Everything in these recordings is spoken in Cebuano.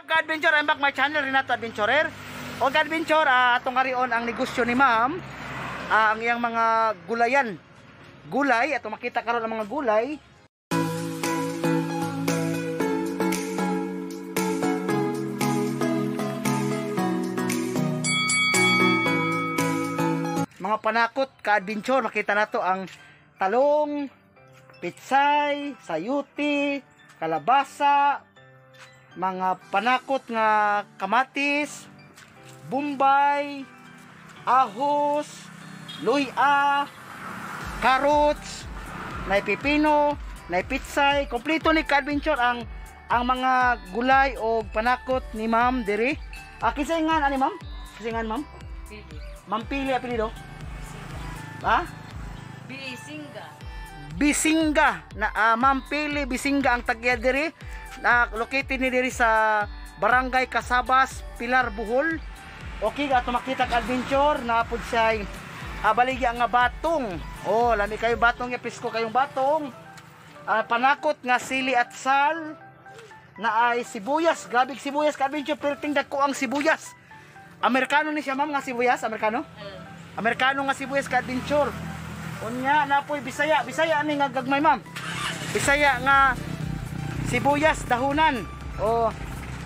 Ka-adventure, I'm back my channel, Renato Adventurer. O ka-adventure, atong karion ang negosyo ni ma'am, ang iyang mga gulayan. Gulay, ato makita karon ang mga gulay. Mga panakot ka-adventure, makita nato ang talong, pitsay, sayuti, kalabasa, mga panakot nga kamatis, bombay, ahos, luya, carrots, nay pipino, nay pitsay. Kompleto ni ka-adventure ang mga gulay o panakot ni ma'am diri. Kinsa nga ani ma'am? Kinsa nga ma'am? Pili. Ma'am Pili apelyido? Ha? Bisinga. Bisinga na, Ma'am Pili Bisinga ang tagya diri. Na located ni diri sa Barangay Casabas, Pilar, Bohol. Okay, ato makita ka adventure na pud siya baligya nga batong. Oh, lami kayo batong, presko kayong batong. Panakot nga sili at sal na ay sibuyas, grabe sibuyas ka adventure, perting dagko ang sibuyas. Amerikano ni siya ma'am nga sibuyas, Amerikano? Amerikano nga sibuyas ka adventure. Unya napoy Bisaya, Bisaya ani nga gagmay ma'am. Bisaya nga sibuyas dahunan. O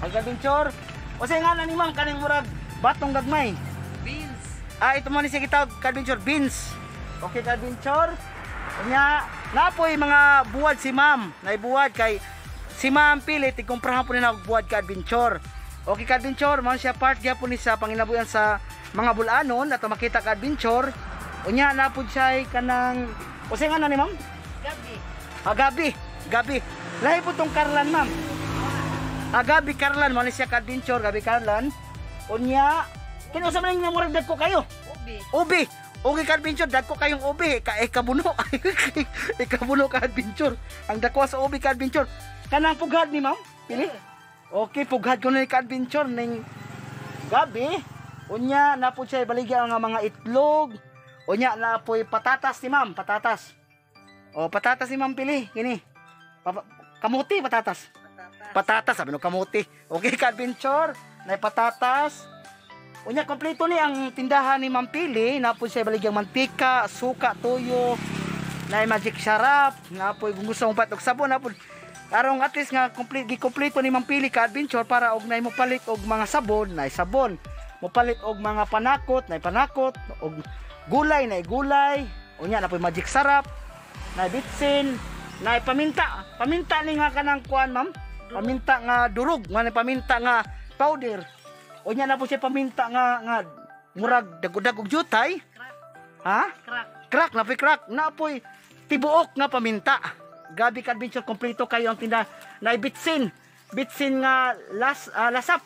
adventure. O sa nga ni ma'am kaning murag batong gagmay. Beans. Ito mo ni siya gitawag ka-adventure, beans. Okay ka-adventure. Unya napoy mga buwad si ma'am. Naibuwad kay si ma'am Pili tigkumprahan po ni na buwad ka-adventure. Okay ka-adventure, man siya part gyapon ni sa panginabuyan sa mga bulanon ato makita ka-adventure. Unya na pud siya kanang usa nga na ni ma'am? Gabi. Gabi, gabi. Lahi po tong Karlan ma'am. Gabi Karlan man siya ka-adventure, gabi Karlan. Unya kinusa man ning murag dagko kayo? Ubi. Ubi. Okay ka-adventure, dagko kayong ubi, ka ikabuno. Ikabuno ka-adventure. Ang dako sa ubi ka-adventure. Kanang pughad ni ma'am? Pili. Okay, pughad ko ni ka-adventure ning gabi. Unya na po siya baligya ang mga itlog. Unya na po'y patatas ni ma'am, patatas. O patatas ni ma'am Pili, kini. Kamuti patatas. Patatas. Patatas, sabi no kamuti. Okay ka-adventure, na patatas. Unya kompleto ni ang tindahan ni Ma'am Pili, na po siya baligyang mantika, suka, toyo, na magic syrup, na po kung gusto mong patok sabon, na po karong at least nga complete gikompleto ni Ma'am Pili ka-adventure para og nay mo palit og mga sabon, na sabon, mo palit og mga panakot, na panakot, og gulay, na gulay, unya na po magic syrup, na bitsin, na paminta, paminta ni nga kanang kuan ma'am, paminta nga durog, nga ni paminta nga powder. Unya na po siya paminta nga murag dagog-dagog jutay. Crack. Ha? Crack. Crack na po'y crack. Na po'y tibuok nga paminta. Gabi ka adventure, kompleto kayo ang tinda. Na bitsin. Bitsin nga lasap.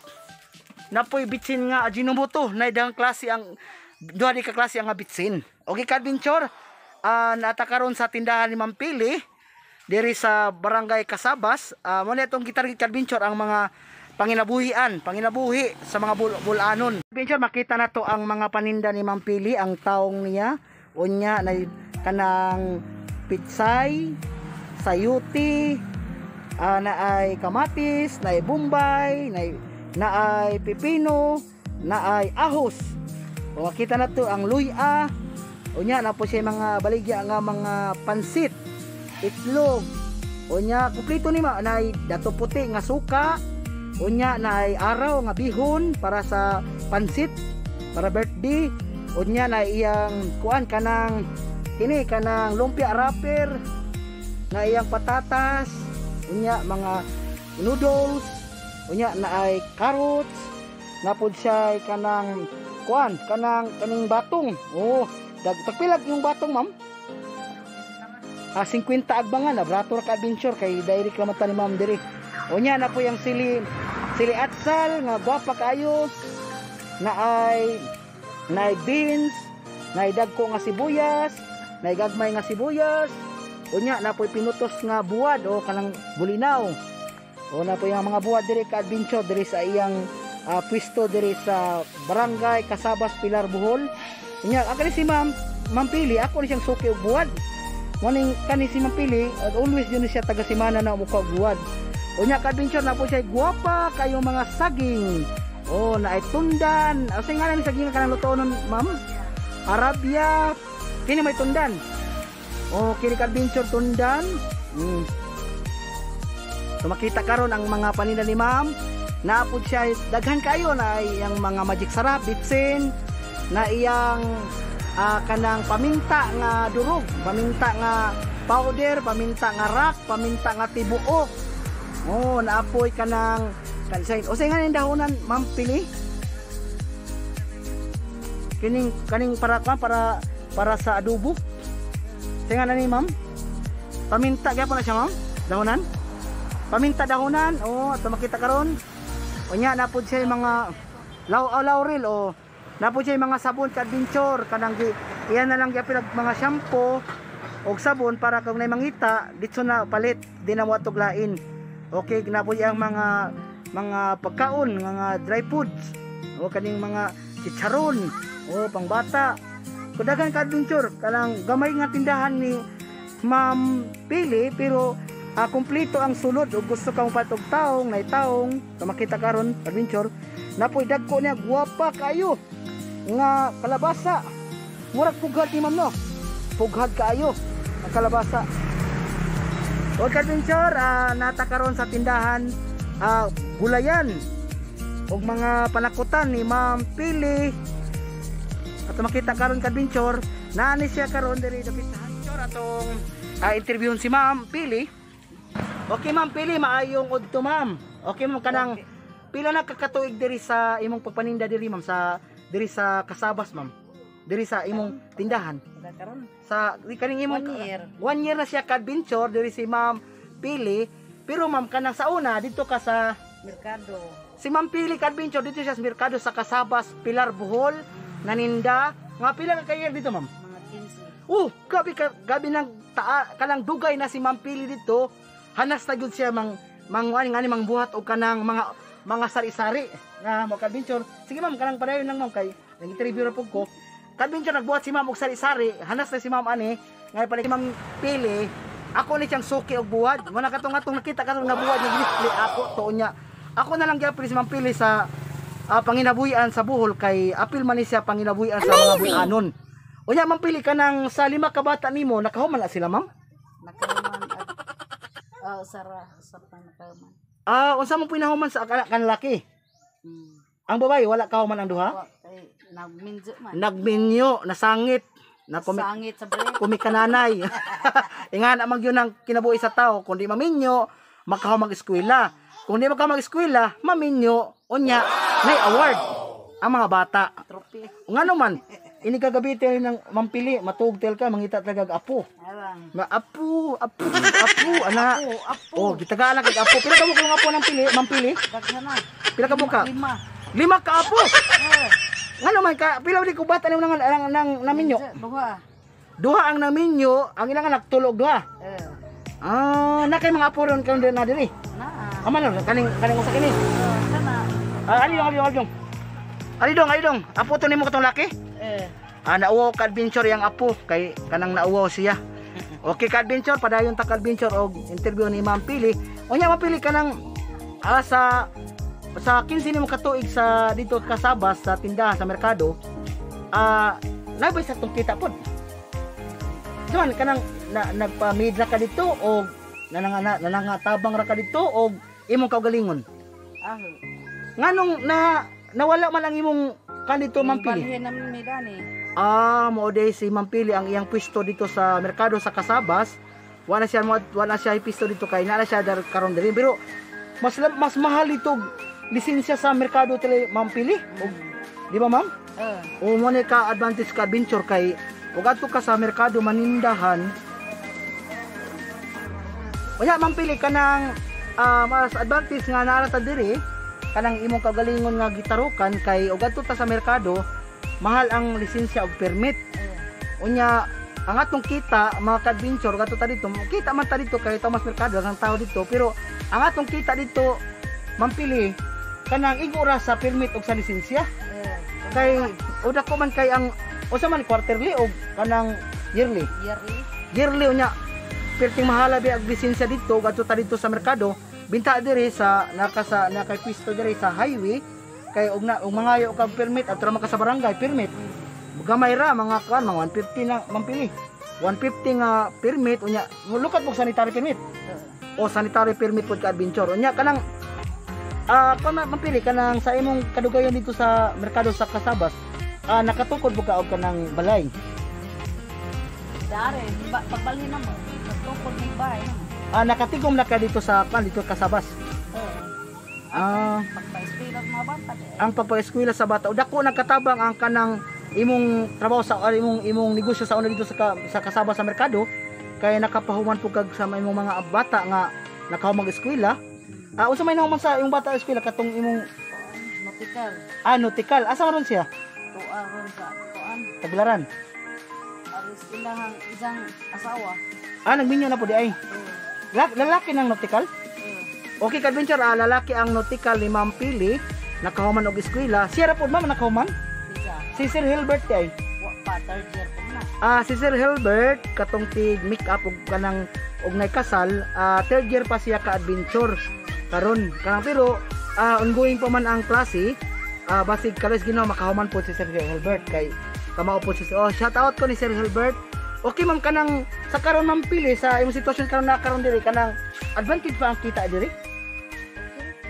Na po'y bitsin nga Ajinomoto. Na idang klase ang duha di ka klase ang nga bitsin. Okay ka adventure, nata karon sa tindahan ni Ma'am Pili diri sa Barangay Casabas. Mo na itong gitarget ka adventure ang mga panginabuhian, panginabuhi sa mga bulanon. Adventure, makita na to ang mga paninda ni Ma'am Pili, ang taong niya. Unya na kanang pitsay, sayuti, na ay kamatis, na ay bombay, na ay pipino, na ay ahos. O makita na to ang luya. Unya na po siya mga baligya nga mga pansit, itlog. Unya kumpleto ni ma na ay dato puti nga suka. Unya na ay araw nga bihon para sa pansit, para birthday. Unya na iyang kuan kanang kini kanang lumpia wrapper, na iyang patatas, unya mga noodles, unya na ay carrots, na pud siya kanang kuan kanang kaning batong. Oh, tagpilag yung batong ma'am. 50 agbangan na brato ra ka adventure kay direct ra man ta ni ma'am diri. Unya na po yung sili atsal nga gwapa kayo, na ay beans, na ay dagko nga sibuyas, na ay gagmay nga sibuyas. Unya na po'y pinutos nga buwad o kanang bulinaw. O na po yung mga buwad diri ka adventure diri sa iyang pwesto diri sa Barangay Casabas, Pilar, Bohol. Unya akali si Ma'am Pili, ako ni siyang suki og buwad. Morning kani si Ma'am Pili, always yun siya taga simana na muka og buwad. Unya ka-adventure, na po siya guwapa kayo mga saging. Oh, naay tundan. O sa nga ni saging nga kanang lutoon nun, ma'am? Arabia. Kini may tundan. Oh, kini ka-adventure, tundan. So makita karon ang mga paninda ni ma'am. Naapod siya daghan kayo na iyang mga magic sarap, bitsin, na iyang kanang paminta nga durog, paminta nga powder, paminta nga rock, paminta nga tibuok. Oh, naapoy kanang kansay. O sa nga ning dahonan, ma'am Pili? Kining kaning para para para sa adobo. Sa nga na ni ma'am? Paminta gyapon na siya, ma'am? Dahonan? Paminta dahonan. Oh, ato makita karon. Unya napod siya yung mga oh, laurel oh. Napod siya yung mga sabon ka-adventure kanang gi iyan na lang gyapon mga shampoo og sabon para kung nay mangita ditso na palit, di na mo atog lain. Okay, napod iyang mga pagkaon, mga dry foods. O kaning mga chicharon o pangbata. Kudagan ka-adventure, kanang gamay nga tindahan ni Ma'am Pili pero kumpleto ang sulod ug gusto kang patog taong nay taong makita karon, adventure, napoy dagko niya guwapa kayo nga kalabasa, murag pughad ni ma'am, no, pughad kaayo ang kalabasa. Og adventure, nata karon sa tindahan gulayan ug mga panakutan ni Ma'am Pili at makita karon ka-adventure, naani siya karon diri dapit sa adventure atong interviewon si Ma'am Pili. Okay, Ma'am Pili, maayong udto, ma'am. Okay ma'am, kanang pila na kakatuig diri sa imong pagpaninda diri, ma'am, sa diri sa Kasabas, ma'am? Diri sa imong tindahan. Karon. Sa di kaning imong 1 year. 1 year na siya ka-adventure diri si Ma'am Pili. Pero ma'am, kanang sa una dito ka sa Merkado. Si Ma'am Pili ka-adventure dito siya sa merkado sa Kasabas, Pilar, Bohol, naninda. Nga pila ka ka-year dito, ma'am? Mga 15. Oh, gabi ka gabi nang taa kanang dugay na si Ma'am Pili dito. Hanas na gyud siya mang mang ani ngani mang buhat og kanang mga sari-sari nga mo ka-adventure. Sige ma'am, kanang padayon lang ma'am kay nag-interview ra pud ko. Ka-adventure, nagbuhat si ma'am og sari-sari. Hanas na si ma'am ani. Ngay pala si Ma'am Pili, ako ni siyang suki og buhat. Wala katong atong nakita karon nga buhat nga display ako to niya. Ako na lang gyapon si Ma'am Pili sa panginabuhian sa Bohol kay apil man ni siya panginabuhian sa mga buhanon. Unya Ma'am Pili, kanang sa lima ka bata nimo nakahuman na sila, ma'am? Nakahuman at oh, sara sa pang nakahuman. Ah, unsa mo pinahuman sa kan laki? Ang babae wala kahuman ang duha? Wa kay nagminjo man. Nagminyo, nasangit, na Sangit sa break. kumikananay. Ingana man gyud ang kinabuhi sa tao, kung di maminyo, makahumag eskwela. Kung di makahumag eskwela, maminyo, unya nay award ang mga bata. Trophy. Ngano man, ini kagabi rin ng mampili, matugtel ka, mangita talaga og apo. Arang. Ma apo, apo, apo, ana. Apo, apo. Oh, gitagaan lang kag apo. Pila ka mo kung apo ng pili, mampili? Daghan na. Pila ka mo ka? Lima. Lima ka apo. Eh, Ngano man ka, pila di ko bata nang nang nang naminyo? Duha. Duha ang naminyo, ang ilang anak tulog duha. Eh, Ah, na kay mga apo ron karon na diri. naa. Ama na kaning kaning usa kini. Oh, kana. Ah, ali dong, ali dong, ali dong. Ali dong, ali dong. Apo to nimo katong laki? Eh, Ah, nauwaw ka adventure yang apo kay kanang nauwaw siya. Okay ka adventure, padayon ta ka adventure og interview ni Ma'am Pili. Unya Ma'am Pili, kanang sa 15 nimo katuig sa dito Kasabas sa tindahan sa merkado, nabay sa tong kita pod. Duman kanang na, nagpa-made ra ka dito o nanangatabang ra ka dito o imong kaugalingon? Ah, Nganong na nawala man ang imong kan dito, Ma'am Pili? Balhin naman mi dani. Ah, mao day si Ma'am Pili ang iyang pwesto dito sa merkado sa Kasabas. Wala siya pisto dito kay naa na siya dar karon diri pero mas mahal ito lisensya sa merkado tele, Ma'am Pili. Og, di ba, ma'am? Eh, O mo ni ka advantage ka adventure kay ug adto ka sa merkado manindahan. Unya Ma'am Pili, kanang mas advantage nga naa ta diri kanang imong kagalingon nga gitarukan kay ug adto ta sa merkado mahal ang lisensya og permit. Unya ang atong kita mga ka-adventure gadto ta dito, kita man ta dito kay Thomas Mercado ang tao dito, pero ang atong kita dito, Ma'am Pili, kanang igo ra sa permit og sa lisensya eh, kay uda ko man kay ang usa man quarterly og kanang yearly? Yearly. Yearly. Unya perting mahala bi ang lisensya dito gadto ta dito sa merkado. Binta diri sa naka sa nakay pisto diri sa highway kay og na og mangayo kag permit at ka sa barangay permit. Gamay ra mga kuan, mga 150 na mampili. 150 nga permit, unya lukat mo sanitary permit. O sanitary permit pod ka, adventure. Unya kanang kuan mampili kanang sa imong kadugayan dito sa merkado sa Kasabas, nakatukod mo ka og kanang balay? Dare, ba, pagbalhin na mo. Nagtukod may bahay na mo. Nakatigom na ka dito sa kuan dito Kasabas? Oo. Pagpa-eskwela ng mga bata. Di. Ang pagpa-eskwela sa bata. O dako nagkatabang ang kanang imong trabaho sa imong imong negosyo sa una dito sa Kasabas sa merkado kay nakapahuman po kag sa imong mga bata nga nakahumang eskwela. Unsa may nahuman sa imong bata eskwela katong imong Nautical. Nautical. Asa man ron siya? Tuwa ron sa tuan. Taglaran. Aris ilahang isang asawa. Nagminyo na po di ay. Oo. Lalaki ng nautical? Oo. Okay, ka-adventure, lalaki ang nautical ni Ma'am Pili, nakahuman og eskwela. Siya ra po, ma'am, nakahuman? Isa. Si Sir Hilbert di ay. Wa pa, third year po na. Si Sir Hilbert katong tig make up og kanang og nay kasal, third year pa siya ka-adventure karon. Kanang pero ongoing pa man ang klase, basig kalos Ginoo makahuman po si Sir Hilbert kay kamao po si. Oh, shout out ko ni Sir Hilbert. Okay ma'am, kanang sa karon, ma'am Pili, sa imong sitwasyon karon na karon diri, kanang advantage pa ang kita diri?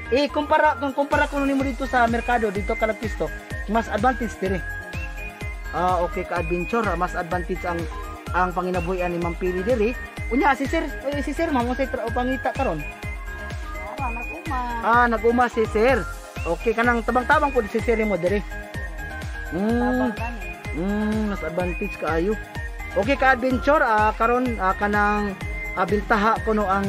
Eh kumpara kung kumpara kuno nimo dito sa merkado dito ka nagpisto, mas advantage diri? Okay ka-adventure, mas advantage ang panginabuhian ni Ma'am Pili diri. Unya si Sir, eh, si Sir ma'am, unsay pangita karon? Ara, nag-uma. Nag-uma si Sir. Okay, kanang tabang-tabang po si Sir mo diri. Tabang gani. Mas advantage kaayo. Okay ka-adventure, karon kanang bintaha kuno ang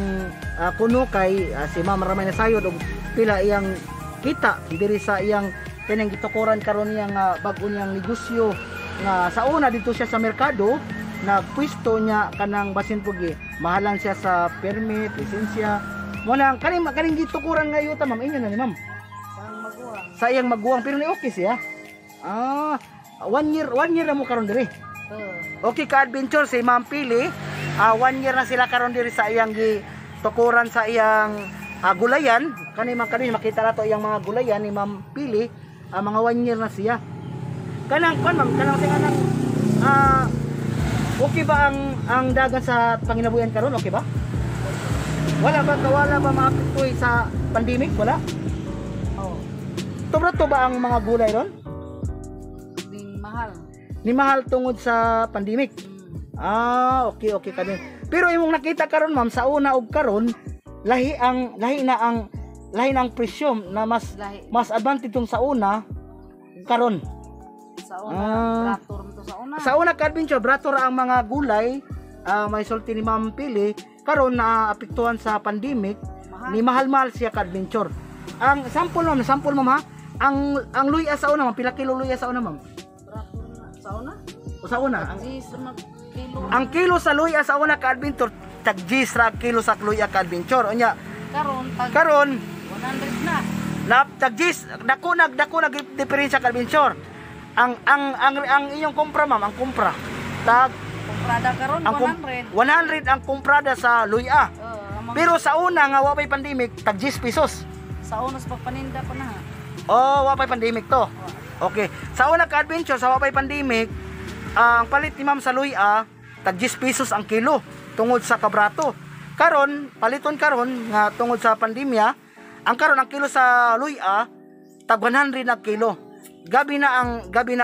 kuno kay si Ma'am Ramay na sayod og pila iyang kita diri sa iyang kanang gitukoran karon niyang bag-o niyang negosyo nga sa una dito siya sa merkado nagpwesto niya, kanang basin pugi mahalan siya sa permit, lisensya mo nang kaning kaning gitukuran nga yuta, ma'am, inyo na ni ma'am? Sa maguwang. Sa iyang maguwang, pero ni okay siya. One year, one year na mo karon diri? Oo. Okay ka-adventure, si Ma'am Pili, one year na sila karon diri sa iyang gitukuran sa iyang gulayan. Kani man kani makita na to iyang mga gulayan ni Ma'am Pili, mga one year na siya. Kanang kwan ma'am, kanang sa kanang okay ba ang dagan sa panginabuhian karon? Okay ba? Wala ba maapektuhi sa pandemic? Wala? Oo. Tubra to ba ang mga gulay ron? Ding mahal. Ni mahal tungod sa pandemic. Okay kami. Pero imong nakita karon ma'am, sa una og karon, lahi na ang presyo na mas Lahi. mas advantage tong sa una karon. Sa una, brato ron to sa una. Sa una ka-adventure, brato ra ang mga gulay, may sulti ni Ma'am Pili, karon na apektuhan sa pandemic, Mahal. ni mahal-mahal siya ka-adventure. Ang sample ma'am, sample ma'am ha, ang luya sa una ma'am, pila kilo luya sa una ma'am? Brato na. Sa una? O sa una, ang Gis mag kilo. Ang kilo sa luya sa una ka-adventure, tag 10 ra ang kilo sa luya ka-adventure. Unya, Karon tag karon 100 na. na tag 10, dako nag diferensya ka-adventure. Ang inyong kumpra ma'am, ang kumpra. Tag Kumprada karon ang 100. 100 ang kumprada sa luya. Oo, ang mga- Pero sa una nga wa pay pandemic, tag 10 pesos. Sa una sa pagpaninda pa na. Oh, wa pay pandemic to. Okay. Sa una ka-adventure, sa wa pay pandemic, ang palit ni ma'am sa luya, tag 10 pesos ang kilo tungod sa kabrato. Karon, paliton karon nga tungod sa pandemya, ang karon ang kilo sa luya tag 100 na kilo. Gabi na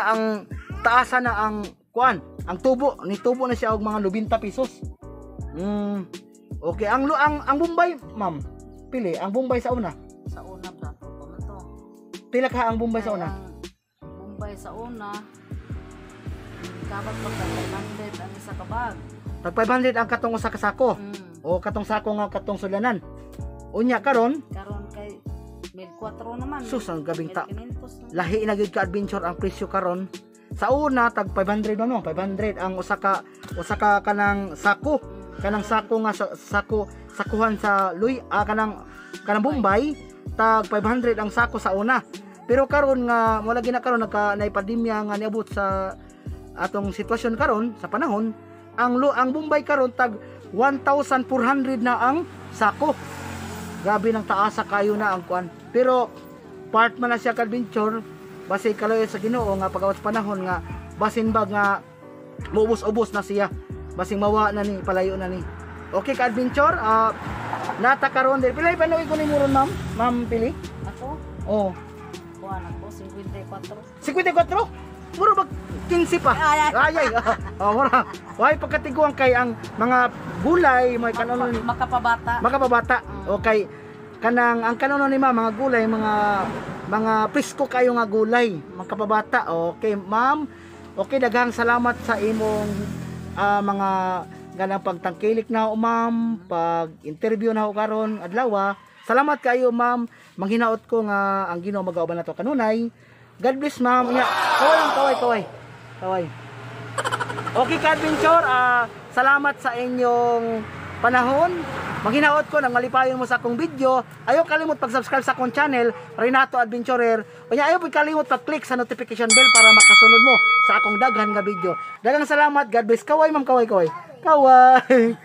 ang taasa na ang kuan, ang tubo, ni tubo na siya og mga 90 pesos. Okay, ang lu- ang Bombay, ma'am. Pili, ang Bombay sa una. Sa una brato pa man to. Pila ka ang Bombay sa una? Ang Bombay sa una. Kabag pagka 500 ang isa ka bag. Tag 500 ang katong usa ka sako. O katong sako nga katong sulanan. Unya karon, Karon kay 1,400 naman. Sus, ang gabing ta. 1,500 na. Lahi na gyud ka adventure ang presyo karon. Sa una tag 500 no, 500 ang usa ka kanang sako, kanang sako nga sa, sako sakuhan sa luy kanang kanang Bombay, tag 500 ang sako sa una. Pero karon nga wala gina karon nagka nay pandemya nga niabot sa atong sitwasyon karon sa panahon, ang Bombay karon tag 1,400 na ang sako. Grabe nang taasa kayo na ang kuan. Pero part man na siya ka adventure, basi kaloy sa Ginoo nga pag-abot sa panahon nga basin ba nga muubos-ubos na siya. Basing mawa na ni, palayo na ni. Okay ka adventure, nata karon diri. Pila panuwi ko ni ron, ma'am? Ma'am pili? Ako, Oh. kuan ako, 54. 54? Mura ba 15 pa? Ay, ay. Ay, ay. Oh, mura. Way pagkatiguan kay ang mga gulay, mga kanon Makapabata. makapabata. Okay. Kanang ang kanono ni ma'am, mga gulay, mga presko kayo nga gulay, makapabata. Okay, ma'am. Okay, daghang salamat sa imong mga ganang pagtangkilik na ho, ma'am, pag interview na ho karon adlaw. Salamat kayo, ma'am. Manghinaot ko nga ang Ginoo magauban nato kanunay. God bless, ma'am. Nya, kaway, kaway, kaway. Kaway. Okay ka-adventure, salamat sa inyong panahon. Maghinaot ko nang malipayon mo sa akong video. Ayaw kalimot pag-subscribe sa akong channel, Renato Adventurer. Unya ayaw pud kalimot pag-click sa notification bell para makasunod mo sa akong daghan nga video. Daghang salamat. God bless. Kaway, ma'am, kaway, kaway. Kaway.